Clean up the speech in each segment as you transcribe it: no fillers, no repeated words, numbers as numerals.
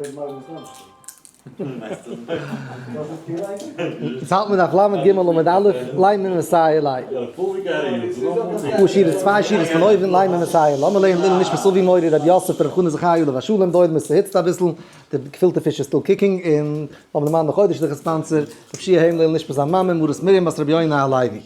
יעצט האלט מען דף ל' ג' עמוד א', ליין מסייע ליה. אפאר שורות, צוויי שורות פון אויבן, ליין מסייע. לאמיר לערנען לעילוי נשמת אבי מורי רבי יוסף ר' חנא זכי' עליו השלום, דויד מיר ס'היצט אביסל, די געפילטע פיש איז still cooking, און לאמיר דערמאנען די חודש'ליכע sponsor, רב שיע היים לעילוי נשמת זיין מאמע מרת מרים בת רבי יונה הלוי.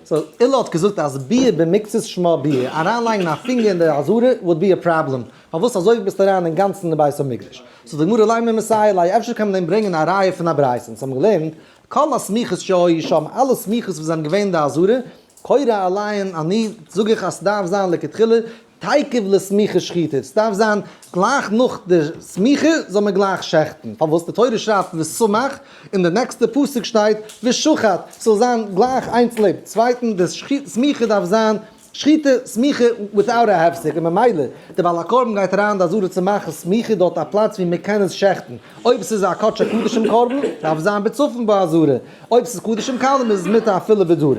so עולא האט געזאגט אז ביאה במקצת שמה ביאה, אריינלייגן א פינגער אין די עזרה would be a problem, פארוואס אזוי ווי ביסט אריין אינגאנצן אין די בית המקדש? זאגט די גמרא לימא מסייע ליה, אפשר קען מען דעם ברענגען א ראיה פון א ברייתא, אונז האבן געלערנט כל הסמיכות שהיו שם, אלע סמיכות וואס זענען געווען אין די עזרה, קורא עליהן אני, זאג איך אז ס'דארף זיין לכתחילה תיכף לסמיכה שחיטה, ס'דארף זיין גלייך נאך די סמיכה זאל מען גלייך שעכטן, פארוואס די תורה שרייבט וסמך און די נעקסטע פסוק שטייט ושחט, ס'זאל זיין גלייך איינס לעבן צווייטן, די סמיכה דארף זיין שחיטה סמיכה without א הפסק און ממילא די בעל הקרבן גייט אריין אין די עזרה צו מאכן סמיכה דארט א פלאץ ווי מען קען עס שעכטן, אויב ס'איז א קדשי קדשים קרבן דארף עס זיין בצפון בעזרה, אויב ס'איז קדשים קלים איז עס מותר אפילו בדרום.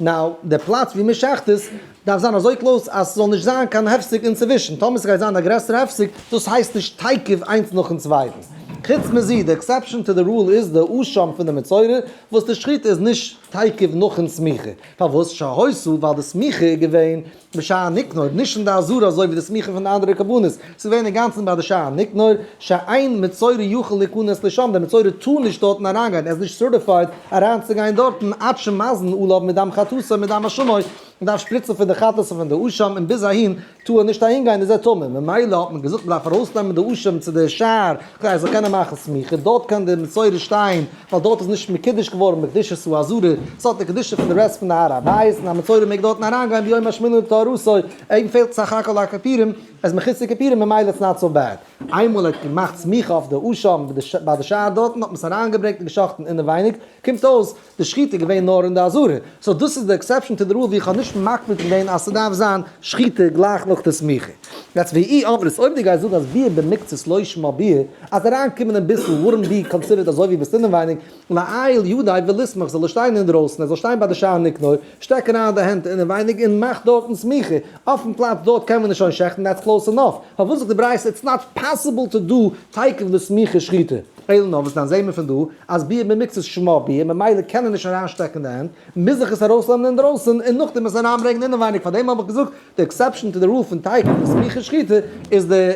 now די פלאץ ווי מען שעכט עס דארף זיין אזוי close אז ס'זאל נישט זיין קיין הפסק אינצווישן, טאמער ס'גייט זיין א גרעסערע הפסק דאס הייסט נישט תיכף איינס נאכן צווייטן. חוץ מזה די exception to the rule איז די אשם פון די מצורע וואס די שחיטה איז נישט תיכף נאכן סמיכה, פארוואס שהיתה? ווייל די סמיכה איז געווען בשער ניקנור, נישט אין די עזרה אזוי ווי די סמיכה פון די אנדערע קרבנות, ס'איז געווען אינגאנצן ביי די שער ניקנור, שאין מצורע יכול להיכנס לשם, דער מצורע טאר נישט דארטן אריינגיין, ער איז נישט certified אריינצוגיין דארטן עד שמזין עליו מדם חטאתו ומדם אשמו, מען דארף שפריצן פון די חטאת און פון די אשם און ביז אהין טאר ער נישט אהין גיין איז ער טמא, ממילא האט מען געזאגט מען דארף ארויסנעמען די אשם צו די שער כדי ער זאל קענען מאכן סמיכה, דארט קען די מצורע שטיין ווייל דארט איז נישט מקודש געווארן בקדושת העזרה, ס'האט די קדושה פון די rest פון די הר הבית, און א מצורע מעג דארטן אריינגיין ביום השמיני לטהרתו, אים פעלט סך הכל א כיפורים, ער איז מחוסר כיפורים ממילא it's not so bad. איינמאל ער האט געמאכט סמיכה אויף די אשם ביי די שער דארטן האט מען עס אריינגעברענגט און געשחט'ן אינעווייניג, קומט אויס די שחיטה איז געווען נאר אין די עזרה, so דאס איז די exception to the rule ווי איך האב נישט מקפיד געווען אז ס'דארף זיין שחיטה גלייך נאך די סמיכה. יעצט ואי אמרת אויב דו גייסט זאגן אז ביאה במקצת לא שמה ביאה, אז אריינקומען אביסל wouldn't be considered אזוי ווי ביסט אינעווייניג, ליעיל ידיה וליסמוך זאל ער שטיין אינדרויסן, ער זאל שטיין ביי די שער ניקנור, שטעק אריין די הענט אינעווייניג און מאך דארטן סמיכה, אויפן פלאץ דארט קען מען נישט שוין שעכטן that's close enough, פארוואס זאגט די ברייתא it's not possible to do תיכף לסמיכה שחיטה? אלא נאר וואס דאן זעהן מיר פון דא אז ביאה במקצת שמה ביאה ממילא קען ער נישט אריינשטעקן די הענט, מוז איך עס ארויסנעמען אינדרויסן און נאכדעם עס אריינברענגען אינעווייניג, פארדעם האב איך געזאגט די exception to the rule פון תיכף לסמיכה שחיטה איז די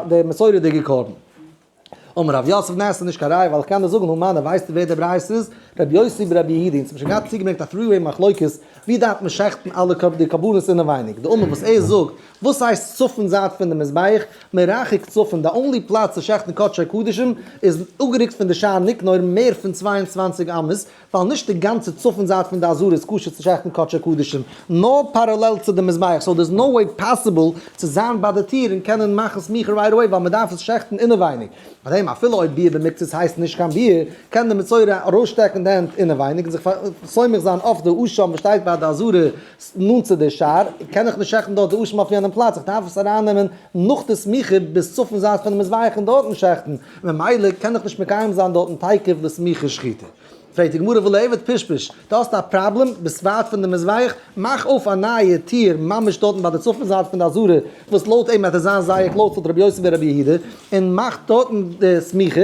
די מסורה'דיגע קרבן. אמר רב יוסף נע ס'איז נישט קיין ראיה ווייל איך קען דיר זאגן הא מני ווייסטו ווער די ברייתא איז? רבי יוסי ברבי יהודה אונז האבן שוין געהאט צוגעברענגט א three way מחלוקת ווי דארף מען שעכטן אלע די קרבנות אינעווייניג דאמר וואס ער זאגט וואס הייסט צפון זייט פון די מזבח? מרחק צפון, די only פלאץ צו שעכטן קדשי קדשים איז אפגערוקט פון די שער ניקנור מער פון 22 אמות, ווייל נישט די גאנצע צפון זייט פון די עזרה איז כשר צו שעכטן קדשי קדשים, נאר parallel צו די מזבח, so there's no way possible צו זיין ביי די טיר און קענען מאכן סמיכה right away ווייל מ'דארף עס שעכטן אינעווייניג. פאר דעם אפילו אויב ביאה במקצת הייסט נישט קיין ביאה, קען די מצורע ארויסשטעקן די הענט אינעווייניג און זיך סומך זיין אויף די אשם וואס שטייט ביי די עזרה נאנט צו די שער, קען איך נישט שעכטן דארט די אשם אויף יענעם פלאץ, איך דארף עס ארייננעמען נאך די סמיכה ביז צפון זייט פונעם מזבח און דארטן שעכטן, ממילא קען איך נישט מקיים זיין דארטן תיכף לסמיכה שחיטה. פרעגט די גמרא וליעביד פשפוש, דו האסט א פראבלעם, ביסט ווייט פון די מזבח, מאך אויף א נייע טיר ממש דארטן ביי די צפון זייט פון די עזרה, וואס לויט אים וועט עס זיין זייער close לויט רבי יוסי ברבי יהודה, און מאך דארטן די סמיכה,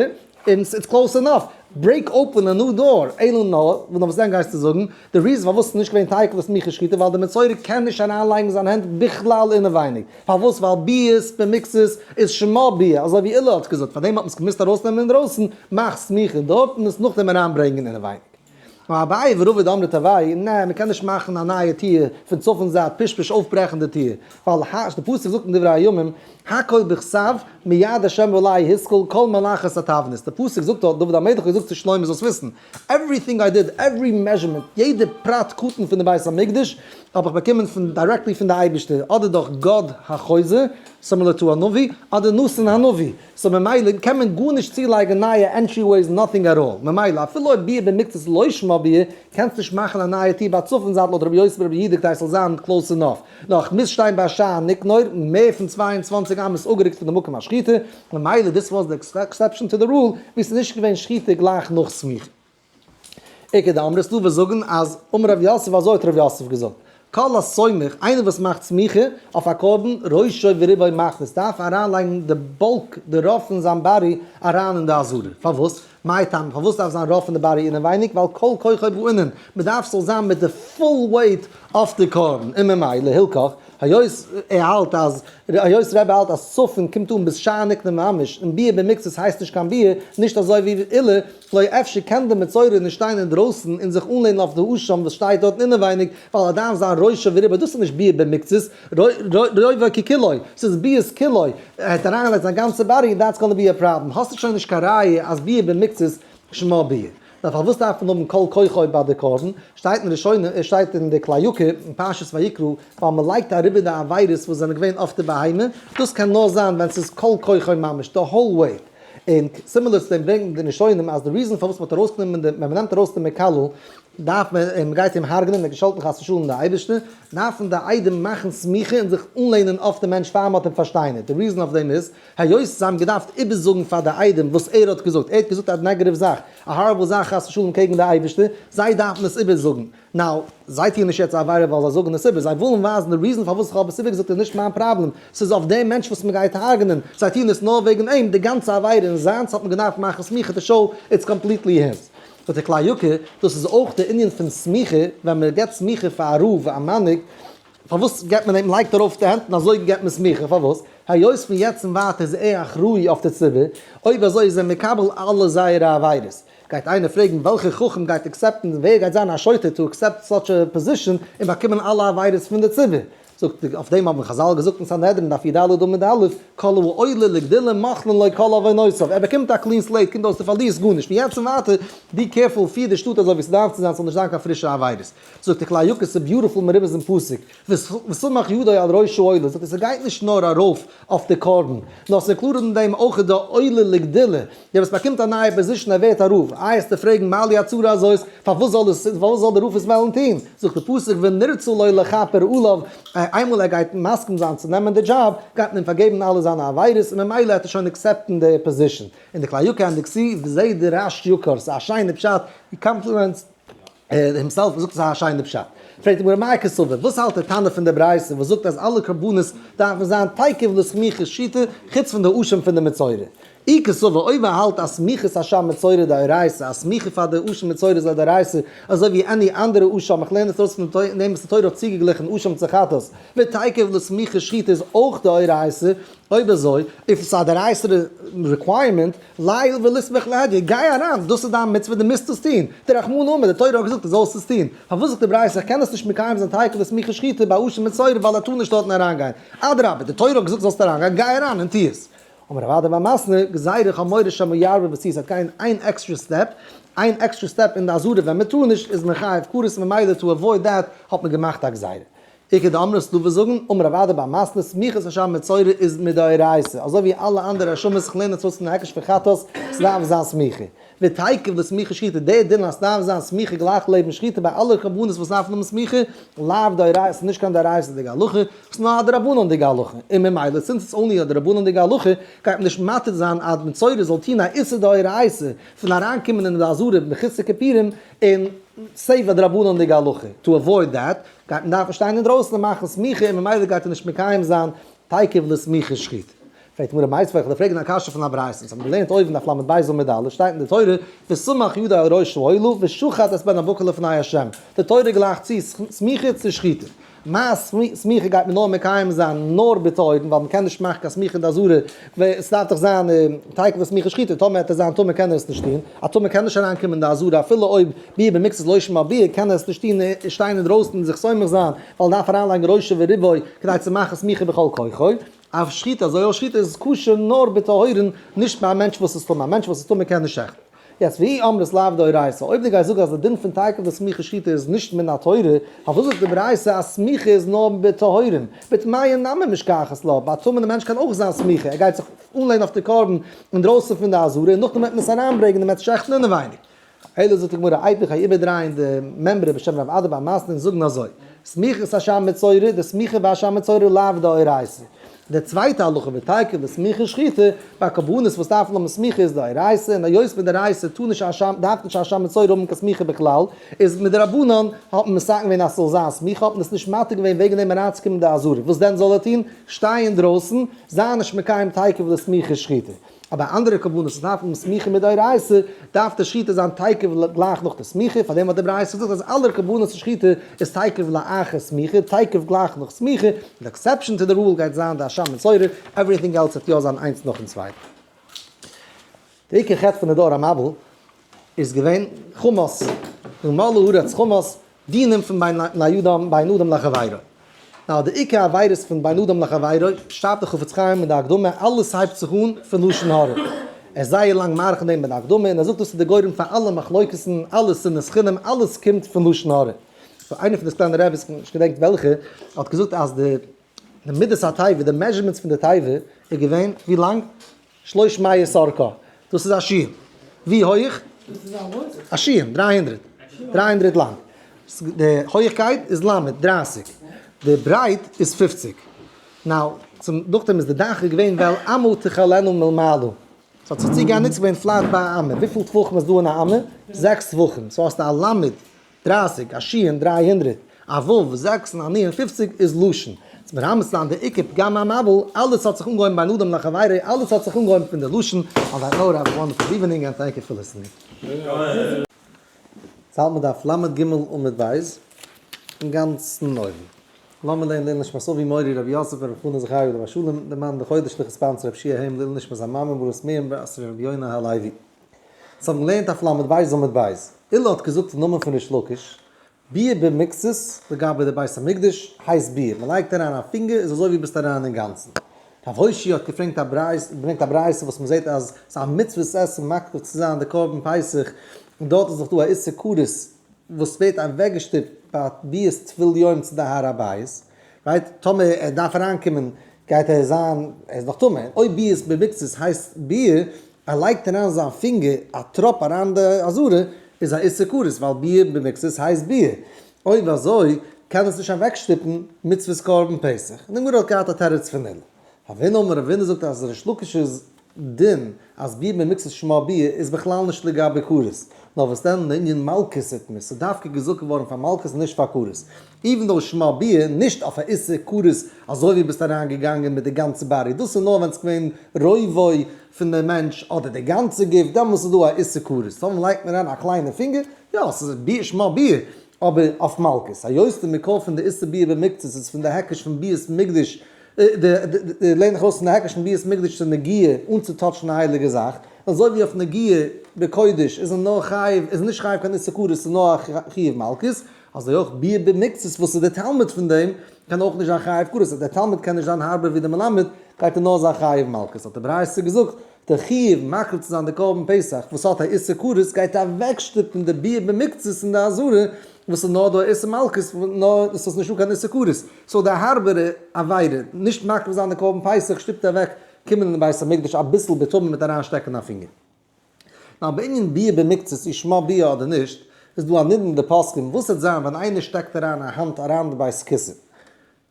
און it's close enough, break open a new door, אלא נאר, וואס נאר וואס דען גייסטו זאגן, די reason פארוואס ס'איז נישט געווען תיכף לסמיכה שחיטה ווייל די מצורע קען נישט אריינלייגן זיין הענט בכלל אינעווייניג, פארוואס ווייל ביאת במקצת איז שמה ביאה, אזוי ווי עולא האט געזאגט, פארדעם האט מען עס געמוזט ארויסנעמען אינדרויסן, מאך סמיכה דארט און עס נאכדעם אריינברענגען אינעווייניג. נאר אביי ורבא דאמרי תרוייהו, נע, מען קען נישט מאכן א נייע טיר פון צפון זייט פשפוש אויפברעכן די טיר, ווייל די פסוק זאגט אין דברי הימים, הכל בכתב מיד השם עלי השכיל כל מלאכת התבנית, די פסוק זאגט דארט, דוד המלך האט געזאגט צו שלמה זאלסט וויסן, everything I did, every measurement, יעדע פרט קטן פון די בית המקדש, האב איך באקומען פון directly פון די אייבערשטער, אדער דורך גד החוזה, similar to א נביא, אדער נתן הנביא, so ממילא קען מען גארנישט צולייגן נייע entryways nothing at all, ממילא אפילו אויב ביאה במקצת לא שמה ביאה, קענסט נישט מאכן א נייע טיר ביי צפון זייט לויט רבי יוסי ברבי יהודה כדי ס'זאל זיין close enough, נאר איך מוז שטיין ביי שער ניקנור, מער פון 22 אמות אפגערוקט פון די מקום השחיטה, ממילא this was the exception to the rule ווי ס'איז נישט געווען שחיטה גלייך נאך סמיכה. איכא דאמרי ס'דא וואס זאגן אז אמר רב יוסף אזוי האט רב יוסף געזאגט. כל הסומך, איינער וואס מאכט סמיכה אויף א קרבן, ראשו ורובו מכניס, דארף אריינלייגן די bulk, די רוב פון זיין body אריין אין די עזרה. פארוואס? מאי טעמא, פארוואס דארף זיין רוב פון די body אינעווייניג? ווייל כל כוחו בעינן, מען דארף ס'זאל זיין מיט די full weight אויף די קרבן, און ממילא הילכך, היות ער האלט אז, היות רבי האלט אז צפון קומט אן ביז שער נקנה ממש, און ביאה במקצת הייסט נישט קיין ביאה, נישט אזוי ווי עולה, לא אפשר קען די מצורע נישט שטיין אינדרויסן און זיך אנלענען אויף די אשם וואס שטייט דארטן אינעווייניג, ווייל ער דארף זיין ראשו ורובו, דאס איז נישט ביאה במקצת, רובו ככולו, ס'איז ביאת כולו, ער האט אריינגעלייגט זיין גאנצע body און that's gonna be א problem, האסטו שוין נישט קיין ראיה אז ביאה במקצת שמה ביאה. נאר פארוואס דארף מען האבן כל כוחו ביי די קרבן? שטייט אין ראשונים, עס שטייט אין די כלי יקר אין פרשת ויקרא, ווייל מען לייגט אריבער די עבירות וואס זענען געווען אויף די בהמה, דאס קען נאר זיין ווען ס'איז כל כוחו ממש, די whole weight. און similar צו דעם ברענגט די ראשונים אז די reason פארוואס מען האט ארויסגענומען די, ווען מען נעמט ארויס די מקלל, דארף מען, און מען גייט אים הרג'נען, מען האט געשאלטן חס ושלום די אייבערשטער, דארפן די עדים מאכן סמיכה און זיך אנלענען אויף די מענטש פאר מען האט אים פארשטיינערט, די reason אויף דעם איז, היות זיי האבן געדארפט איבערזאגן פאר די עדים וואס ער האט געזאגט, ער האט געזאגט א negative זאך, א horrible זאך חס ושלום קעגן די אייבערשטער, זיי דארפן עס איבערזאגן, now, זיי טוען נישט יעצט א עבירה ווייל זיי זאגן עס איבער, זיי ווילן ווייזן די reason פארוואס איך האב עס איבערגעזאגט איז נישט מיין פראבלעם, ס'איז אויף דעם מענטש וואס מ'גייט הרג'נען, זיי טוען עס נאר וועגן אים, די גאנצע עבירה און זיינס האט מען געדארפט מאכן סמיכה to show it's completely his. זאגט דער כלי יקר, דאס איז אויך די ענין פון סמיכה, ווען מען געבט סמיכה פאר א רב א מנהיג, פארוואס געבט מען אים, לייגט ארויף די הענט און אזוי געבט מען סמיכה, פארוואס? היות פון יעצט און ווייטער איז ער אחראי אויף די ציבור, אויב אזוי איז ער מקבל אלע זייערע עבירות. גייט איינער פרעגן וועלכע חכם גייט accept ן, ווער גייט זיין א שוטה to accept such a position און באקומען אלע עבירות פון די ציבור? זאגט די, אויף דעם האבן חזל געזאגט אין סנהדרין דף י"ד עמוד א', כל העולה לגדולה מוחלין לו כל עוונותיו, ער באקומט א clean slate, קומט אויס דו פארלירסט גארנישט, פון יעצט און ווייטער be careful, פיר די שטאט אזוי ווי ס'דארף צו זיין, ס'זאל נישט זיין קיין פרישע עבירות. זאגט די כלי יקר, ס'איז beautiful מרומז אין פסוק, וסמך ידו על ראש העולה, זאגט ער ס'גייט נישט נאר ארויף אויף די קרבן, נאר ס'איז קלאר אין דעם אויך די עולה לגדולה, דער וואס באקומט א נייע position ער ווערט א רב, איי עסטו פרעגן מה לי הצרה הזאת, פארוואס זאל עס, פארוואס זאל דער רב עס וועלן טון, זאגט די פסוק ונרצה לו לכפר עליו, איינמאל ער גייט מסכים זיין צו נעמען די דזשאב, גייט מען אים פארגעבן אלע זיינע עבירות און ממילא העט ער שוין accept ן די position. און די כלי יקר ענדיגט צו, וזה דרש יקר, ס'איז א שיינע פשט, he compliments himself זאגט עס א שיינע פשט. פרעגט די גמרא מאי קסבר, וואס האלט דער תנא פון די ברייתא וואס זאגט אז אלע קרבנות דארפן זיין תיכף לסמיכה שחיטה חוץ פון די אשם פון די מצורע? אי קסבר אויב ער האלט אז סמיכת אשם מצורע דאורייתא אז סמיכה פאר די אשם מצורע איז א דאורייתא אזוי ווי any אנדערע אשם איך לערן עס ארויס פון דעם וואס די תורה האט צוגעגליכן אשם צו חטאת ותיכף לסמיכה שחיטה איז אויך דאורייתא אויב אזוי if עס איז א דאורייתא requirement ליעול וליסמוך להדיא, גיי אריין, דאס איז דיין מצוה, דו מוזט עס טון, דרחמנא אמר, די תורה האט געזאגט דו זאלסט עס טון, פארוואס זאגט די ברייתא איך קען עס נישט מקיים זיין תיכף לסמיכה שחיטה ביי אשם מצורע ווייל ער טאר נישט דארטן אריינגיין, אדרבה, די תורה האט געזאגט זאלסט אריינגיין, גיי אריין און טו עס. אמר רב אדא בר מתנה, גזירה איך האב מורא שמא ירבה בעשיה, ס'וועט גיין איין extra step, איין extra step אין די עזרה ווען מען טאר נישט איז מען חייב כרת ממילא to avoid that האט מען געמאכט א גזירה. איכא דאמרי ס'דא וואס זאגן, אמר רב אדא בר מתנה, סמיכת אשם מצורע איז מדאורייתא, אזוי ווי אלע אנדערע אשמות, איך לערן עס אויס פון די היקש פון חטאת, ס'דארף זיין סמיכה. ותיכף לסמיכה שחיטה, דער דין אז ס'דארף זיין סמיכה גלייך לעבן שחיטה ביי אלע קרבנות וואס דארפן האבן סמיכה, לאו דאורייתא, ס'איז נישט קיין דאורייתא'דיגע הלכה, ס'איז נאר א דרבנן'דיגע הלכה, און ממילא since it's only א דרבנן'דיגע הלכה, גייט מען נישט מתיר זיין אז מצורע זאל טון א איסור דאורייתא פון אריינקומען אין די עזרה מחוסר כיפורים און save א דרבנן'דיגע הלכה, to avoid that, גייט מען דארפן שטיין אינדרויסן און מאכן סמיכה און ממילא גייט ער נישט מקיים זיין תיכף לסמיכה שחיטה. פרעגט די גמרא מיתיבי איך וועל פרעגן א קשיא פון א ברייתא, אונז האבן געלערנט אויבן דף ל"ב עמוד א', שטייט אין די תורה וסמך ידו על ראש העולה ושחט את בן הבקר לפני ה', די תורה גלייכט צו סמיכה צו שחיטה, מה סמיכה גייט מען נאר מקיים זיין נאר בטהורין ווייל מען קען נישט מאכן קיין סמיכה אין די עזרה, עס דארף דאך זיין תיכף לסמיכה שחיטה, טאמער וועט ער זיין טמא קען ער עס נישט טון, א טמא קען נישט אריין קומען אין די עזרה אפילו אויב ביאה במקצת לא שמה ביאה קען ער עס נישט טון שטיין אינדרויסן און זיך סומך זיין ווייל ער דארף אריינלייגן ראשו ורובו כדי צו מאכן סמיכה בכל כוחו. אויף שחיטה אזוי אויך שחיטה איז כשר נאר בטהורין נישט ביי א מענטש וואס איז טמא, א מענטש וואס איז טמא קען נישט שעכטן. יעצט ואי אמרת לאו דאורייתא, אויב דו גייסט זאגן אז די דין פון תיכף לסמיכה שחיטה איז נישט מן התורה, פארוואס זאגט די ברייתא אז סמיכה איז נאר בטהורין? בטמאין נמי משכחת לה, ביי א טמא'נע מענטש קען אויך זיין סמיכה, ער גייט זיך אנלענען אויף די קרבן אינדרויסן פון די עזרה און נאכדעם וועט מען עס אריינברענגען און מען וועט שעכטן אינעווייניג. אלא זאגט די גמרא איידער איך גיי איבערדרייען די מימרא בשם רב אדא בר מתנה און זאגן אזוי, סמיכת אשם מצורע, די סמיכה ביי אשם מצורע לאו דאורייתא. די צווייטע הלכה ותיכף לסמיכה שחיטה, ביי קרבנות וואס דארפן האבן סמיכה איז דאורייתא, און היות מדאורייתא טאר נישט אשם דארף נישט אשם מצורע האבן קיין סמיכה בכלל, איז מדרבנן האט מען מתקן געווען אז ס'זאל זיין סמיכה האט מען עס נישט מתיר געווען וועגן דעם אריינצוקומען אין די עזרה, וואס דען זאל ער טון? שטיי אינדרויסן, זיי נישט מקיים תיכף לסמיכה שחיטה. אבער אנדערע קרבנות וואס דארפן האבן סמיכה מדאורייתא, דארף די שחיטה זיין תיכף גלייך נאך די סמיכה, פארדעם האט די ברייתא געזאגט אז אלע קרבנות שחיטה איז תיכף לאחר סמיכה, תיכף גלייך נאך סמיכה, די exception to the rule גייט זיין די אשם מצורע, everything else וועט יא זיין איינס נאכן צווייטן. די עיקר חטא פון די דור המבול איז געווען חמס, ומלאה הארץ חמס, דינים פון בין לאדם בין אדם לחבירו. Now די עיקר עבירות פון בין אדם לחבירו, שרייבט די חפץ חיים אין די הקדמה, אלעס הייבט זיך אן פון לשון הרע. ער איז זייער לאנג מאריך אין דעם אין די הקדמה, און ער זאגט דאס איז די גורם פאר אלע מחלוקת'ן, אלע שנאת חינם, אלעס קומט פון לשון הרע. So איינער פון די סקולענער רבי'ס, כ'האב נישט געדענקט וועלכע, האט געזאגט אז די מידת התיבה, די measurements פון די תיבה, איז געווען ווי לאנג? שלוש מאות ארכה, דאס איז א שיעור. ווי הויך? א שיעור, 300. 300 לאנג. די הויכקייט איז למד, 30. די ברייט איז 50. Now, צום נאכדעם איז די דאך געווען ווייל אמה תכלנו מלמעלה. ס'האט זיך צוגעענדיגט, ס'איז געווען flat ביי א אמה. וויפיל טפחים איז דא אין א אמה? זעקס טפחים. So האסטו א למד, 30, א שין, 300, א ו', זעקס און א נון, 50 איז לשון. צו מרמז זיין די עיקר פגם המבול, אלעס האט זיך אנגעהויבן בין אדם לחבירו, אלעס האט זיך אנגעהויבן פון די לשון, on that note have a wonderful evening and thank you for listening. יעצט האלט מען דף ל' ג' עמוד ב', אינגאנצן אויבן. לאמיר לערנען לעילוי נשמת אבי מורי רבי יוסף ברב חנא זכריה עליו השלום, דער מאן דחודש'ליכע sponsor רב שיע היים לעילוי נשמת זיין מאמע מרת מרים בת רבי יונה הלוי. אונז האבן געלערנט אויף ל' בית עמוד בית. עולא האט געזאגט אין נאמען פון ריש לקיש, ביאה במקצת, לגבי די בית המקדש, הייסט ביאה, מען לייגט אריין א פינגער איז אזוי ווי ביסט אריין אינגאנצן. רב הושעיא האט געפרענגט א ברייתא, ברענגט א ברייתא וואס מען זעט אז ס'איז א מצוות עשה מקריב צו זיין די קרבן פסח, און דארט איז דאך דא א איסור כרת וואס ווערט אוועקגעשטופט ביי ביאת טבול יום צו די הר הבית, right? טאמער ער דארף אריינקומען גייט ער זיין, ער איז נאך טמא, און אויב ביאת במקצת הייסט ביאה, ער לייגט אריין זיין פינגער א טראפ אריין די עזרה, איז א איסור כרת ווייל ביאה במקצת הייסט ביאה. אויב אזוי קען עס נישט אוועקשטופן מצוות קרבן פסח. און די גמרא האט געהאט א תירוץ פון עולא. רב הונא אמר רב הונא זאגט אז ריש לקיש'ס דין אז ביאה במקצת שמה ביאה איז בכלל נישט לגבי כרת, נאר וואס דען לענין מלקות איתמר, ס'איז דווקא געזאגט געווארן פאר מלקות און נישט פאר כרת. Even though שמה ביאה, נישט אויף א איסור כרת אזוי ווי ביסט אריין געגאנגען מיט די גאנצע body, דאס איז נאר ווען ס'געווען רובו פון די מענטש אדער די גאנצע גוף, דעמאלס איז דא א איסור כרת, טאמער לייגט מען אריין א קליינע פינגער, יא ס'איז ביאה שמה ביאה, אבער אויף מלקות, היות די מקור פון די איסור ביאה במקצת איז פון די היקש פון ביאת מקדש, די לערן איך אויס פון די היקש פון ביאת מקדש צו נגיעה אנצו touch ן א הייליגע זאך, אזוי ווי אויף נגיעה בקודש איז ער נאר חייב, איז נישט חייב קיין איסור כרת ס'איז נאר א חיוב מלקות, אזוי אויך ביאה במקצת וואס איז דער תלמיד פון דעם קען אויך נישט זיין חייב כרת, אז דער תלמיד קען נישט זיין הארבער ווי דער מלמד גייט ער נאר זיין חייב מלקות, האט די ברייתא געזאגט, דער חיוב מקריב צו זיין די קרבן פסח וואס האט א איסור כרת גייט אוועקשטופן די ביאה במקצת אין די עזרה וואס איז נאר דא איסור מלקות נאר עס איז נישטא קיין איסור כרת, so די הארבערע עבירה נישט מקריב זיין די קרבן פסח שטופט אוועק קומען אין בית המקדש אביסל בטומאה מיט אריינשטעקן א פינגער. נאר בענין ביאה במקצת אי שמה ביאה אדער נישט, איז דא א נידון אין די פוסקים, וואס וועט זיין ווען איינער שטעקט אריין א האנט אריין די בית כסא,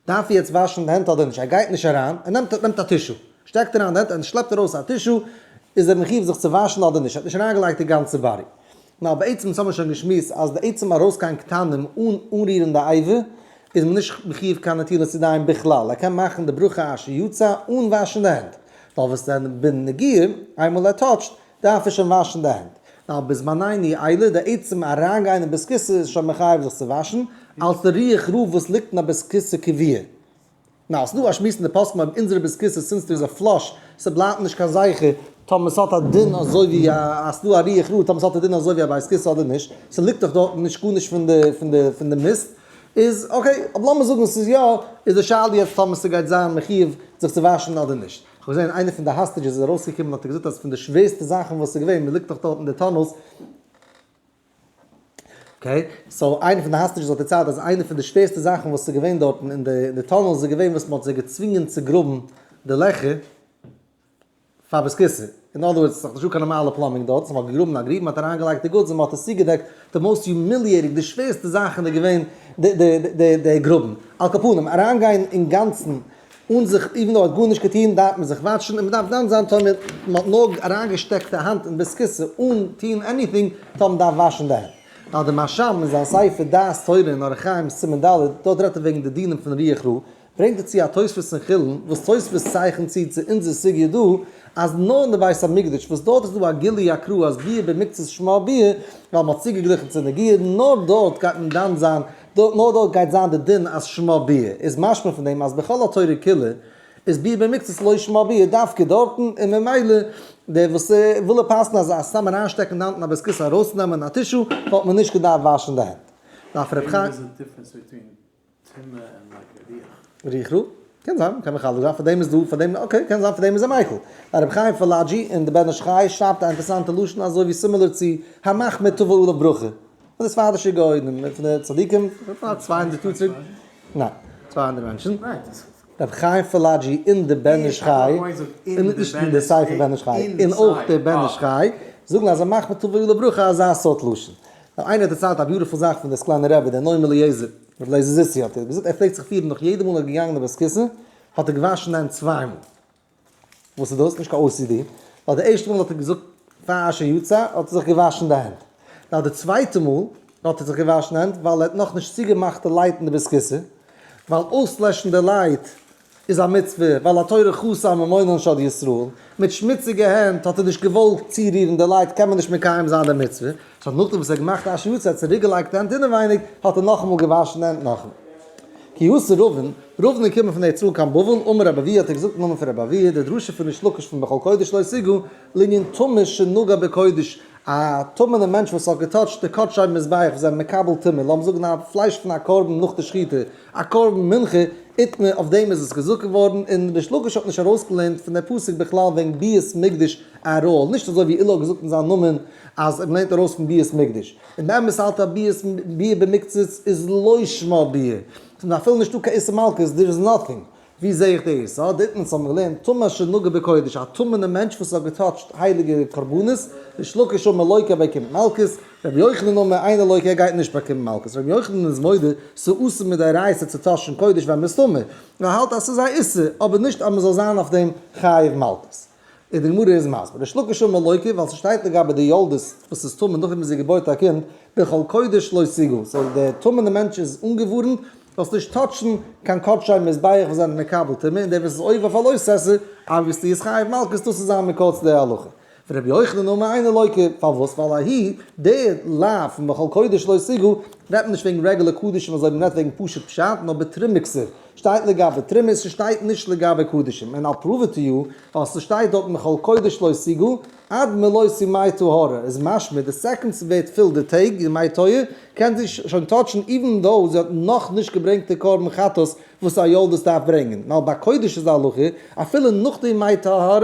דארף ער יעצט וואשן די הענט אדער נישט, ער גייט נישט אריין, ער נעמט נעמט א tissue, שטעקט אריין די הענט און שלעפט ארויס א tissue, איז ער מחיוב זיך צו וואשן אדער נישט, ער האט נישט אריינגעלייגט די גאנצע body. נאר בעצם דאס האבן מיר שוין געשמועסט אז די עצם ארויסגיין קטנים אן אנרירן די אבר איז מען נישט מחיוב קיין נטילת ידיים בכלל, ער קען מאכן די ברכה אשר יצר אן וואשן די הענט, נאר וואס דען בנגיעה, איינמאל ער touch ט, דארף ער שוין וואשן די הענט. נאר בזמנינו אלה, די עצם אריינגיין אין בית כסא איז שוין מחייב זיך צו וואשן, אלס די רוח רעה וואס ליגט אין א בית כסא קבוע. נאר ס'דא א שמועס אין די פוסקים אויב אונזערע בית כסא since דער איז א flush, ס'בלייבט נישט קיין זכר, טאמער ס'האט א דין אזוי ווי א אז ס'דא א רוח רעה טאמער ס'האט א דין אזוי ווי א בית כסא אדער נישט, ס'ליגט דאך דארטן נישט גארנישט פון די פון די פון די מיסט, איז okay, אבער לאמיר זאגן ס'איז יא, איז די שאלה יעצט טאמער ס'גייט זיין מחיוב זיך צו וואשן אדער נישט. כ'האב געזען איינער פון די hostages איז ארויסגעקומען האט ער געזאגט אז פון די שווערסטע זאכן וואס איז געווען, מ'ליגט דאך דארט אין די tunnels, okay, so איינער פון די hostages האט דערציילט אז איינע פון די שווערסטע זאכן וואס איז געווען דארטן אין די tunnels איז געווען וואס מ'האט זיי געצווינגען צו גראבן די לעכער פאר בית כסא. In other words, ס'איז דאך נישטא קיין נארמאלע plumbing דארט, so מ'האט געגראבן א גריב, מ'האט אריינגעלייגט די goods און מ'האט עס צוגעדעקט, די most humiliating, די שווערסטע זאכן איז געווען די גראבן. על כל פנים, אריינגיין אינגאנצן. אן זיך, even though האט גארנישט געטון, דארף מען זיך וואשן, און מ'דארף דן זיין טאמער מ'האט נאר אריינגעשטעקט די האנט אין בית כסא אן טון anything, טאמער מ'דארף וואשן די הענט. ווייל דער מהרש"ם אין זיין ספר דעת תורה אין אורח חיים סימן ד', דארט רעדט ער וועגן די דינים פון רוח רעה, ברענגט ער צו א תוספות אין חולין, וואס תוספות צייכנט צו צו אונזער סוגיא דא, אז נאר אין די בית המקדש וואס דארט איז דא א גילוי הקרא אז ביאה במקצת שמה ביאה, ווייל מ'האט צוגעגליכן צו נגיעה, נאר דארט גייט מען דן זיין, נאר דארט גייט זיין די דין אז שמה ביאה, איז משמע פון דעם אז בכל התורה כולה איז ביאה במקצת לא שמה ביאה דווקא דארטן, און ממילא דער וואס וויל ער פסק'ן אז סתם אריינשטעקן די האנט אין א בית כסא ארויסנעמען א tissue וואלט מען נישט געדארפט וואשן די הענט. דארף ר' חיים. טומאה און like רוח. רוח רעה? קען זיין, מ'קען מחלק זיין, פאר דעם איז דא, פאר דעם, okay, קען זיין פאר דעם איז ער מיקל. רבי חיים פאלאג'י אין די בן איש חי שרייבט א אינטערעסאנטע לשון אזוי ווי similar צו המחמיר תבוא עליו ברכה. פון די ספרדישע גאונים און פון די צדיקים, פאר 200 יאר צוריק, ניין, 200 מענטשן. רבי חיים פאלאג'י אין די בן איש חי, נישט אין די ספר בן איש חי, און אויך די בן איש חי, זאגן אז המחמיר תבוא עליו ברכה אזא סארט לשון. נאר איינער האט דערציילט א beautiful זאך פון די סקולענער רבי, דער נועם אליעזר. רבי לייזער זיסי האט ער געזאגט ער פלעגט זיך פירן נאך יעדע מאל ער איז געגאנגען אין בית כסא האט ער געוואשן די הענט צוויי מאל. וואס איז דאס? נישט קיין OCD. ווייל די ערשטע מאל האט ער געזאגט פאר אשר יצר האט ער זיך געוואשן די הענט. נאר די צווייטע מאל האט ער זיך געוואשן די הענט ווייל ער האט נאכנישט צוגעמאכט די light אין די בית כסא. ווייל אויסלעשן די light איז א מצוה ווייל התורה חסה על ממונן של ישראל, מיט שמוציגע הענט האט ער נישט געוואלט צורירן די light קען מען נישט מקיים זיין די מצוה, so נאכדעם וואס ער האט געמאכט אשר יצר האט צוריק געלייגט די הענט אינעווייניג האט ער נאכאמאל געוואשן די הענט נאכאמאל. כי אתא רבין, רבין איז געקומען פון ארץ ישראל קיין בבל, אמר רבי אבהו האט ער געזאגט אין נאמען פון רבי אבהו, די דרשה פון ריש לקיש פון בכל קודש לא תגעו, לענין טמא שנגע בקודש, א טמא'נע מענטש וואס האט געטאטשט די קדשי מזבח וואס זענען מקבל טומאה, לאמיר זאגן א פלייש פון א קרבן נאך די שחיטה, א קרבן מנחה, איתמר, אויף דעם איז עס געזאגט געווארן, און ריש לקיש האט נישט ארויסגעלערנט פון דער פסוק בכלל וועגן ביאת מקדש at all, נישט אזוי ווי עולא האט געזאגט אין זיין נאמען אז מען לערנט ארויס פון ביאת מקדש. און באמת האלט א ביאת ביאה במקצת איז לא שמה ביאה, ס'איז אפילו נישטא קיין איסור מלקות, there is nothing. ווי זעה איך דאס? אה, דארטן האבן מיר געלערנט טמא שנגע בקודש, א טמא'נע מענטש וואס האט געטאטשט הייליגע קרבנות, ריש לקיש אמר לוקה באקומט מלקות, רבי יוחנן אמר אינו לוקה ער גייט נישט באקומען מלקות, רבי יוחנן איז מודה ס'אסור מדאורייתא צו טאטשן קודש ווען מ'איז טמא, ער האלט אז ס'איז א איסור, אבער נישט אז מ'זאל זיין אויף דעם חייב מלקות. און די גמרא איז מסביר, ריש לקיש אמר לוקה ווייל ס'שטייט לגבי די יולדת וואס איז טמא נאכדעם וואס זי געבוירט א קינד, בכל קודש לא תגעו, so דער טמא'נע מענטש איז אנגעווארנט זאלסט נישט טאטשן קיין קדשי מזבח וואס זענען מקבל טומאה, און דער וואס איז עובר אויף א לא תעשה, obviously איז חייב מלקות, דאס איז זיין מקור צו דער הלכה. ורבי יוחנן אמר אינו לוקה, פארוואס? ווייל ההיא, דער לאו פון בכל קודש לא תגעו, רעדט מען נישט וועגן רעגולער קדשים אזוי ווי מען רעדט וועגן פשוט פשט, נאר בתרומה כתיב, שטייט לגבי תרומה, ס'שטייט נישט לגבי קדשים, און I'll prove it to you, ווייל ס'שטייט דארט בכל קודש לא תגעו, עד מלאות ימי טהרה איז משמע די second ס'ווערט פול די טעג ימי טוהר קען זי שוין טאטשן even though זי האט נאך נישט געברענגט די קרבן חטאת וואס א יולדת דארף ברענגען ווייל ביי קודש איז די הלכה אפילו נאך די ימי טהרה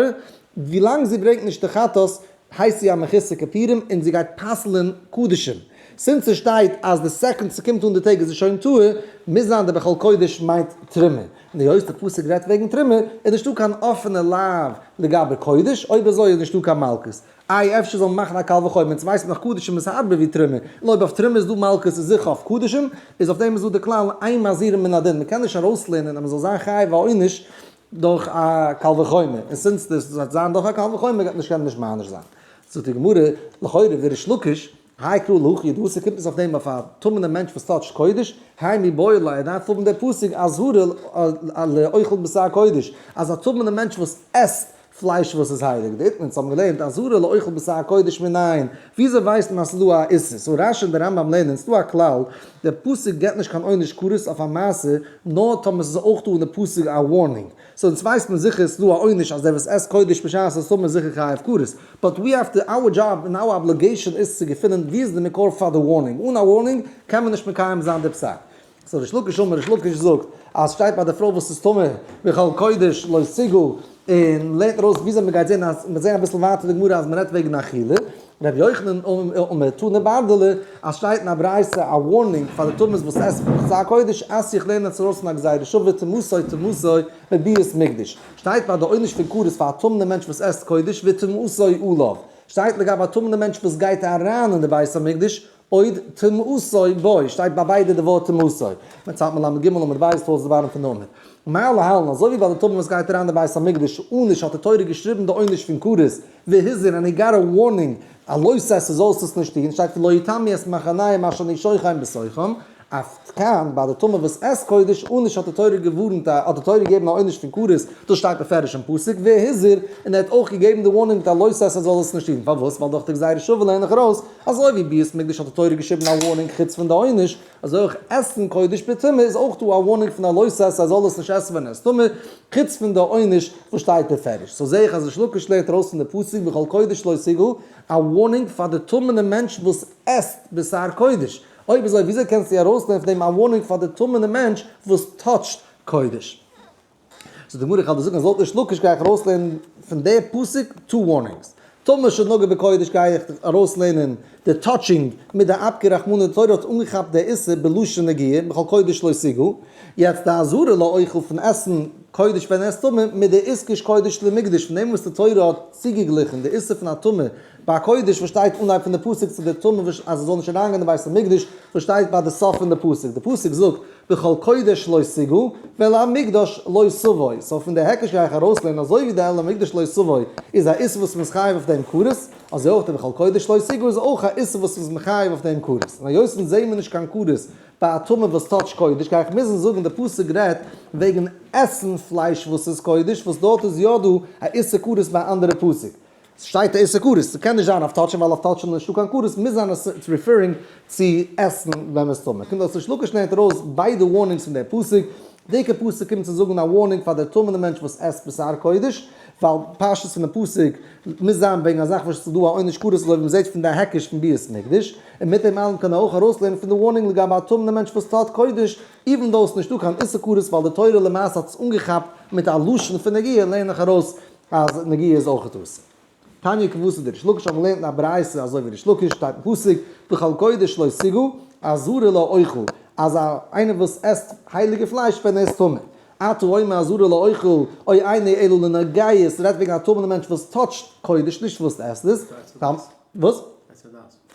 ווילאנג זי ברענגט נישט די חטאת הייסט זי א מחוסר כיפורים און זי גייט פסל'ן קדשים. since ס'שטייט אז די second ס'קומט אן די טעג איז זי שוין טהור מוז זיין די בכל קודש מיינט תרומה. און היות די פסוק רעדט וועגן תרומה, איז נישטא קיין אפענע לאו לגבי קודש, אויב אזוי איז נישטא קיין מלקות. איי אפשר זאל מען מאכן א קל וחומר, אונז ווייסן דאך קדשים איז הארבער ווי תרומה, און אויב אויף תרומה איז דא מלקות איז זיכער אויף קדשים, איז אויף דעם איז דא די כלל אין מזהירין מן הדין, מען קען נישט ארויסלערנען אז מען זאל זיין חייב א עונש דורך א קל וחומר, און since דאס וועט זיין דורך א קל וחומר גייט נישט קענען נישט מעניש זיין. זאגט די גמרא, לכאורה וריש לקיש, האי קרא להכי דאס קומט עס אויף דעם אויף א טמא'נע מענטש וואס טאטשט קודש, האי מיבעי ליה ער דארף האבן דער פסוק אזהרה לאוכל בשר קודש, אז א טמא'נע מענטש וואס עסט פלייש וואס איז הייליג, דאיתמר אונז האבן געלערנט אזהרה לאוכל בשר קודש מנין, וויאזוי ווייסט מען אז ס'איז דא א איסור? so רש"י און די רמב"ם לערנען ס'דא א כלל, דער פסוק געבט נישט קיין עונש כרת אויף א מעשה נאר טאמער ס'איז אויך דא אין די פסוק א warning, so אונז ווייסט מען זיכער ס'איז דא א עונש אז דער וואס עסט קודש בשעת ס'איז טמא איז זיכער חייב כרת, but we have to, our job און our obligation איז צו געפינען ווי איז די מקור פאר די warning, אן א warning קען מען נישט מקיים זיין די פסק. so ריש לקיש אמר, ריש לקיש זאגט אז שטייט ביי די פרוי וואס איז טמא בכל קודש לא תגעו, און לערנט ארויס וויאזוי מ'גייט זען אז מ'וועט זען אביסל ווייטער די גמרא אז מ'רעדט וועגן אכילה, ר' יוחנן אמר תנא ברדלא אז שטייט אין א ברייתא א warning פאר די טמאות וואס עסן פון בשר קודש אתיא איך לערן עס ארויס פון א גזירה שווה טומאתו טומאתו בביאת מקדש שטייט ביי די עונש פון כרת פאר א טמא'נע מענטש וואס עסט קודש וטומאתו עליו שטייט לגבי א טמא'נע מענטש וואס גייט אריין אין די בית המקדש. עוד טומאתו בו, שטייט ביי ביידע די ווארט טומאתו. מצד מלמד ג' עמוד ב' towards the bottom פון די עמוד. מה להלן, אזוי ווי ביי די טומאה וואס גייט אריין אין די בית המקדש עונש האט די תורה געשריבן די עונש פון כרת והזהיר and he got a warning א לא תעשה זאלסט עס נישט טון, שטייט ולא יטמאו את מחניהם אשר אני שוכן בתוכם, אף כאן ביי די טומאה וואס עסט קודש עונש האט די תורה געווארנט א האט די תורה געגעבן א עונש פון כרת, דאס שטייט בפירוש אין פסוק והזהיר, און ער האט אויך געגעבן די warning מיט א לא תעשה זאל עס נישט טון, פארוואס? ווייל דורך די גזירה שווה לערן איך ארויס, אזוי ווי ביאת מקדש האט די תורה געשריבן א warning חוץ פון די עונש, אזוי אויך עסן קודש בטומאה איז אויך דא א warning פון א לא תעשה אז זאל עס נישט עסן ווען ער איז טמא, חוץ פון די עונש וואס שטייט בפירוש. so זעה איך אז ריש לקיש לערנט ארויס פון די פסוק בכל קודש לא תגעו א warning פאר די טמא'נע מענטש וואס עסט בשר קודש. אויב אזוי וויאזוי קענסטו ארויסלערנען פון דעם א warning פאר די טמא'נע מענטש וואס touch ט קודש? זאגט די גמרא איך האב דיר זאגן אז לויט ריש לקיש גיי איך ארויסלערנען פון די פסוק two warnings. טמא שנגע בקודש גיי איך ארויסלערנען די touching מיט די אפקה רחמנא די תורה האט אנגעכאפט די איסור בלשון נגיעה בכל קודש לא תגעו, יעצט די אזהרה לאוכל פון עסן קודש ווען ער איז טמא מיט די איתקש קודש למקדש פון דעם וואס די תורה האט צוגעגליכן די איסור פון א טמא ביי קודש וואס שטייט אנהייב פון די פסוק צו די טמא אז עס זאל נישט אריינגיין אין בית המקדש וואס שטייט ביי די סוף פון די פסוק, די פסוק זאגט בכל קודש לא תגעו, ואל המקדש לא תבואו, so פון די היקש גיי איך ארויסלערנען אזוי ווי די אל המקדש לא תבואו איז א איסור וואס מ'איז חייב אויף דעם כרת, אזוי אויך די בכל קודש לא תגעו איז אויך א איסור וואס מ'איז מחייב אויף דעם כרת, און היות אונז זעהן מיר נישט קיין כרת ביי א טמא וואס touch ט קודש גיי איך מוזן זאגן די פסוק רעדט וועגן עסן פלייש וואס איז קודש וואס דארט איז יא דא א איסור כרת ביי א אנדערע פסוק. ס'שטייט א איסור כרת, ס'קען נישט זיין אויף touch ן ווייל אויף touch ן איז נישטא קיין כרת, מוז זיין אז ס'איז referring צו עסן ווען מ'איז טמא. קומט אויס ריש לקיש לערנט ארויס ביידע warnings פון דער פסוק, די עיקר פסוק קומט צו זאגן א warning פאר דער טמא'נער מענטש וואס עסט בשר קודש, ווייל פשטות פון דעם פסוק מוז זיין וועגן א זאך וואס ס'איז דא א עונש כרת אזוי ווי מ'זעט פון די היקש פון ביאת מקדש, און מיט דעם אלעם קען ער אויך ארויסלערנען פון די warning לגבי א טמא'נער מענטש וואס טוט קודש, even though ס'איז נישטא קיין איסור כרת ווייל די תורה למעשה האט עס אנגעכאפט מיט א לשון פון נגיעה לערן איך ארויס אז נגיעה איז אויך אסור. תניא כוותיה דריש לקיש האט מען געלערנט אין א ברייתא אזוי ווי ריש לקיש שטייט אין פסוק בכל קודש לא תגעו אזהרה לאוכל אז א איינער וואס עסט הייליגע פלייש ווען ער איז טמא. אתה אומר אזהרה לאוכל או אינו אלא לנוגע ס'רעדט וועגן א טמא'נע מענטש וואס touch ט קודש נישט וואס עסט עס. וואס?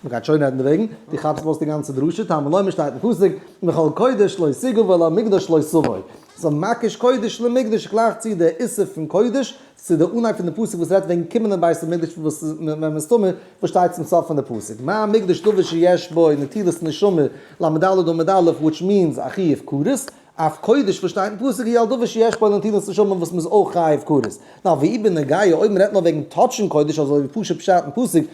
מ'גייט שוין רעדן דערוועגן, דו כאפסט אויס די גאנצע דרשה, תלמוד לומר שטייט אין פסוק, בכל קודש לא תגעו ואל המקדש לא תבואו. so מקיש קודש למקדש גלייכט צו די איסור פון קודש צו די אנהייב פון די פסוק וואס רעדט וועגן קומען אין בית המקדש וואס איז ווען מ'איז טמא וואס שטייט צום סוף פון די פסוק מה מקדש דבר שיש בו נטילת נשמה ל"ד עמוד א' which means א חיוב כרת, אף קודש וואס שטייט אין פסוק הוא על דבר שיש בו נטילת נשמה וואס מ'איז אויך חייב כרת. נאר ואי בנוגע אויב מ'רעדט נאר וועגן touch ן קודש אזוי ווי פשוט פשט אין פסוק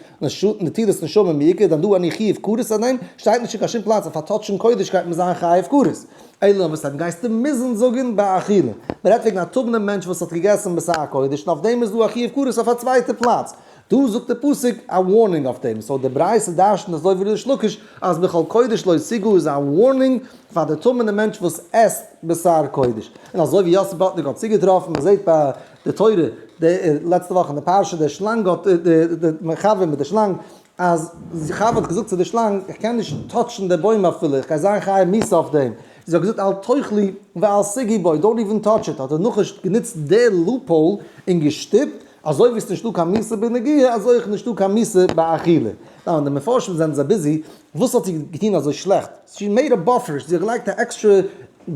נטילת נשמה מעיקר דאן דא אני חיוב כרת אט דעם שטייט נישט אין קיין שום פלאץ אויף א touch ן קודש גייט מען זיין חייב כרת. אלא וואס דאן גייסטו מוזן זאגן באכילה. מ'רעדט וועגן א טמא'נעם מענטש וואס האט געגעסן בשר קודש און אויף דעם איז דא א חיוב כרת אויף א צווייטע פלאץ. דא זאגט די פסוק א warning אויף דעם, so די ברייתא דרש'נט אזוי ווי ריש לקיש אז בכל קודש לא תגעו איז א warning פאר די טמא'נע מענטש וואס עסט בשר קודש, און אזוי ווי יוסף בלטניק האט צוגעטראפן, מען זעט ביי די תורה די לעצטע וואך אין די פרשה די שלאנג האט די חוה מיט די שלאנג, אז חוה האט געזאגט צו די שלאנג איך קען נישט touch ן די בוים אפילו, איך גיי זיין חייב מיתה אויף דעם, זי האט געזאגט אל תאכלי ואל תגעי בו, don't even touch it, האט דער נחש גענוצט די loophole און געשטופט, אזוי ווי ס'נישטא קיין מיתה בנגיעה, אזוי אויך נישטא קיין מיתה באכילה. now די מפרשים זענען זיי busy, וואס האט זי געטון אזוי שלעכט? she made a buffer, זי האט געלייגט א עקסטרע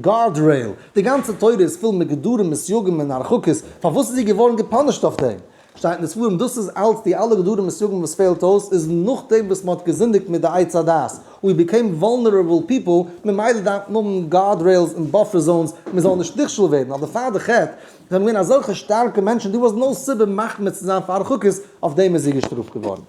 guard rail. די גאנצע תורה איז פול מיט גדרים און סייגים און הרחקות, פארוואס איז זי געווארן גע punish ט אויף דעם? שטייט אין די ספרים דאס איז אלץ די אלע גדרים און סייגים וואס פעלט אויס איז נאכדעם וואס מ'האט געזינדיגט מיט די עץ הדעת, we became vulnerable people, ממילא דארף מען האבן guard rails און buffer zones מ'זאל נישט נכשל ווערן, אבער פאר די חטא זענען געווען אזעלכע שטארקע מענטשן דא וואס no סיבה מחמיר צו זיין פאר הרחקות, אויף דעם איז זי געשטראפט געווארן.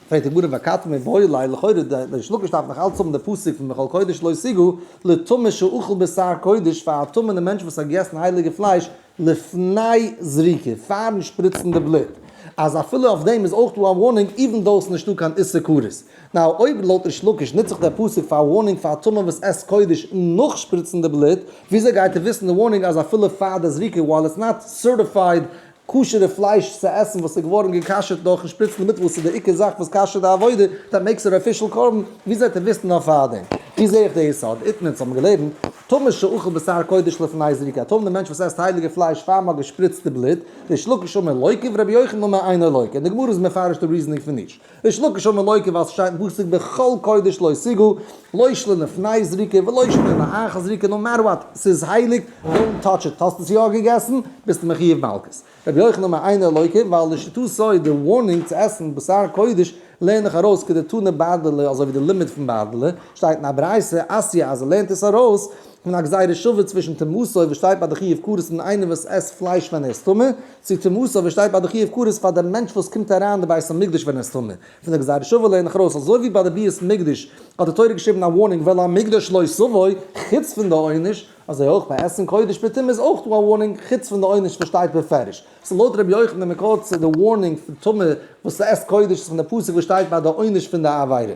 פרעגט די גמרא ואכתי מיבעי ליה, לכאורה די ריש לקיש דארף נאך אלץ האבן די פסוק פון בכל קודש לא תגעו, לטמא שאכל בשר קודש פאר א טמא'נע מענטש וואס האט געגעסן הייליגע פלייש לפני זריקה, פארן שפריצן די בלוט, אז אפילו אויף דעם איז אויך דא א warning even though ס'נישטא קיין איסור כרת. now אויב לויט ריש לקיש נוצט זיך דער פסוק פאר א warning פאר א טמא וואס עסט קודש נאך שפריצן די בלוט, וויאזוי גייט ער וויסן די warning אז אפילו פאר די זריקה while it's not certified כשר'ע פלייש צו עסן וואס איז געווארן גע'כשר'ט דורכ'ן שפריצן די בלוט וואס איז די עיקר זאך וואס כשר'ט די עבודה that makes it official קרבן, וויאזוי וועט ער וויסן נאר פארדעם? ווי זעה איך די יסוד? איתמר אונז האבן געלערנט. טמא שאכל בשר קודש לפני זריקה, א טמא'נער מענטש וואס עסט הייליגע פלייש פאר מ'האט געשפריצט די בלוט, ריש לקיש אמר לוקה ורבי יוחנן אמר אינו לוקה, און די גמרא איז מפרש די reasoning פון נישט ריש לקיש אמר לוקה ווייל ס'שטייט אין פסוק בכל קודש לא תגעו, לא שנא לפני זריקה ולא שנא לאחר זריקה, no matter what, ס'איז הייליג, don't touch it, האסט עס יא געגעסן, ביסטו מחיוב מלקות. רבי יוחנן אמר אינו לוקה, ווייל לשיטתו די warning צו עסן בשר קודש לערן איך ארויס כדתנא ברדלא אזוי ווי די לימוד פון ברדלא שטייט אין א ברייתא אתיא אז ער לערנט עס ארויס פון א גזירה שווה צווישן טומאתו וואס שטייט ביי די חיוב כרת און איינער וואס עסט פלייש ווען ער איז טמא, צו טומאתו וואס שטייט ביי די חיוב כרת פאר די מענטש וואס קומט אריין אין די בית המקדש ווען ער איז טמא. פון די גזירה שווה לערן איך ארויס אזוי ווי ביי די ביאת מקדש האט די תורה געשריבן א warning ואל המקדש לא תבוא חוץ פון די עונש, אזוי אויך ביי עסן קודש בטומאה איז אויך דא א warning חוץ פון די עונש וואס שטייט בפירוש. so לויט רבי יוחנן מקור צו די warning פון טומאה וואס ס'עסט קודש איז פון די פסוק וואס שטייט ביי די עונש פון די עבירה.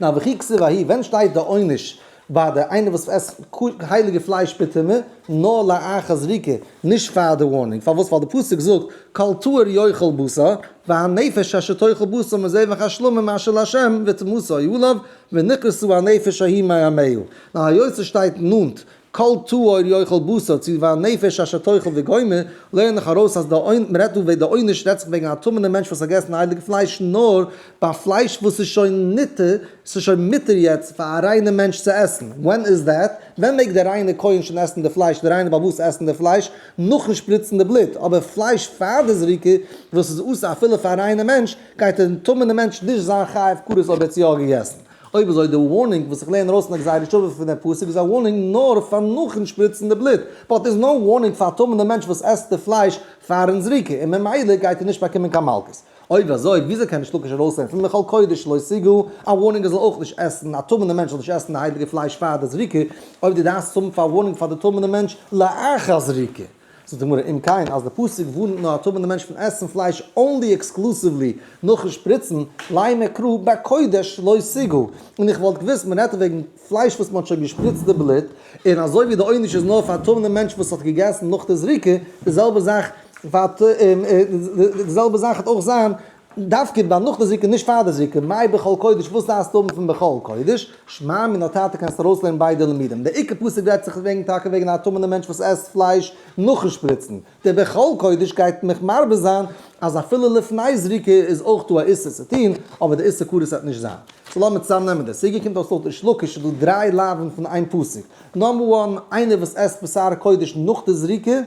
נאר וכי כתיב ההיא ווען שטייט די עונש ביי די איינער וואס עסט הייליגע פלייש בטומאה נאר לאחר זריקה נישט פאר די warning פארוואס ווייל די פסוק זאגט כל טהור יאכל בשר והנפש אשר תאכל בשר מזבח השלמים אשר לה' וטומאתו עליו ונכרתה הנפש ההיא מעמיה. נאר היות ס'שטייט נאנט כל טהור יאכל בשר צו והנפש אשר תאכל וגומר, לערן איך ארויס אז די עונ, מ'רעדט דא וועגן די עונש רעדט זיך וועגן א טמא'נער מענטש וואס האט געגעסן הייליגע פלייש נאר ביי פלייש וואס איז שוין ניתר, ס'איז שוין מותר יעצט פאר א ריינע מענטש צו עסן, when is that? ווען מעג דער ריינער כהן שוין עסן די פלייש, דער ריינער בעל הבית עסן די פלייש? נאכן שפריצן די בלוט, אבער פלייש פאר די זריקה וואס איז אסור אפילו פאר א ריינע מענטש, גייט דער טמא'נער מענטש נישט זיין חייב כרת אויב ער האט עס יא געגעסן. אויב אזוי די warning וואס איך לערן ארויס פון די גזירה שוה פון דעם פסוק איז א warning נאר פאר נאכן שפריצן די בלוט, but there's no warning פאר א טמא'נער מענטש וואס עסט די פלייש פארן זריקה, און ממילא גייט ער נישט באקומען קיין מלקות. אויב אזוי וויאזוי קען ריש לקיש ארויסלערנען פון בכל קודש לא תגעו א warning ער זאל אויך נישט עסן, א טמא'נער מענטש זאל נישט עסן די הייליגע פלייש פאר די זריקה, אויב דו דארפסט האבן פאר warning פאר די טמא'נער מענטש לאחר זריקה? זאגט די גמרא, אם כן, אז די פסוק ווארנט נאר א טמא'נע מענטש פון עסן פלייש only exclusively נאכן שפריצן, לימא קרא בקודש לא תגעו, און איך וואלט געוואוסט מען רעדט וועגן פלייש וואס מען האט שוין געשפריצט די בלוט, און אזוי ווי די עונש איז נאר פאר א טמא'נע מענטש וואס האט געגעסן נאך די זריקה, די זעלבע זאך די זעלבע זאך וועט אויך זיין דווקא ביי נאך די זריקה נישט פאר די זריקה, מאי בכל קודש וואס דארפסטו האבן פון בכל קודש? שמע מינה תרתי קענסטו ארויסלערנען ביידע לימודים, די עיקר פסוק רעדט זיך וועגן טאקע וועגן א טמא'נע מענטש וואס עסט פלייש נאכן שפריצן, דער בכל קודש גייט מיך מרבה זיין אז אפילו לפני זריקה איז אויך דא א איסור צו טון, אבער די איסור כרת וועט נישט זיין. so לאמיר צוזאמנעמען די סוגיא, קומט אויס לויט ריש לקיש איז דא דריי לאווין פון איין פסוק, number one איינער וואס עסט בשר קודש נאך די זריקה,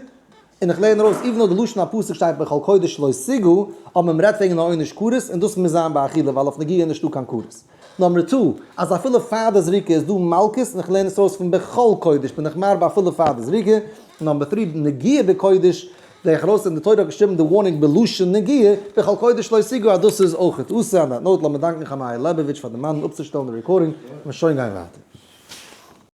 און איך לערן ארויס even though די לשון הפסוק שטייט בכל קודש לא תגעו, אבער מען רעדט וועגן א עונש כרת און דאס מוז זיין באכילה ווייל אויף נגיעה איז נישטא קיין כרת. number two, אז אפילו פאר די זריקה איז דא מלקות און איך לערן עס ארויס פון בכל קודש בין איך מרבה אפילו פאר די זריקה. number three, נגיעה בקודש לערן איך ארויס און די תורה האט געשריבן די warning בלשון נגיעה, בכל קודש לא תגעו אז דאס איז אויכעט אסור. on that note לאמיר דאנקן חמאי לעבאוויטש פאר דערמאנען אפצושטעלן די recording און שוין גיין ווייטער.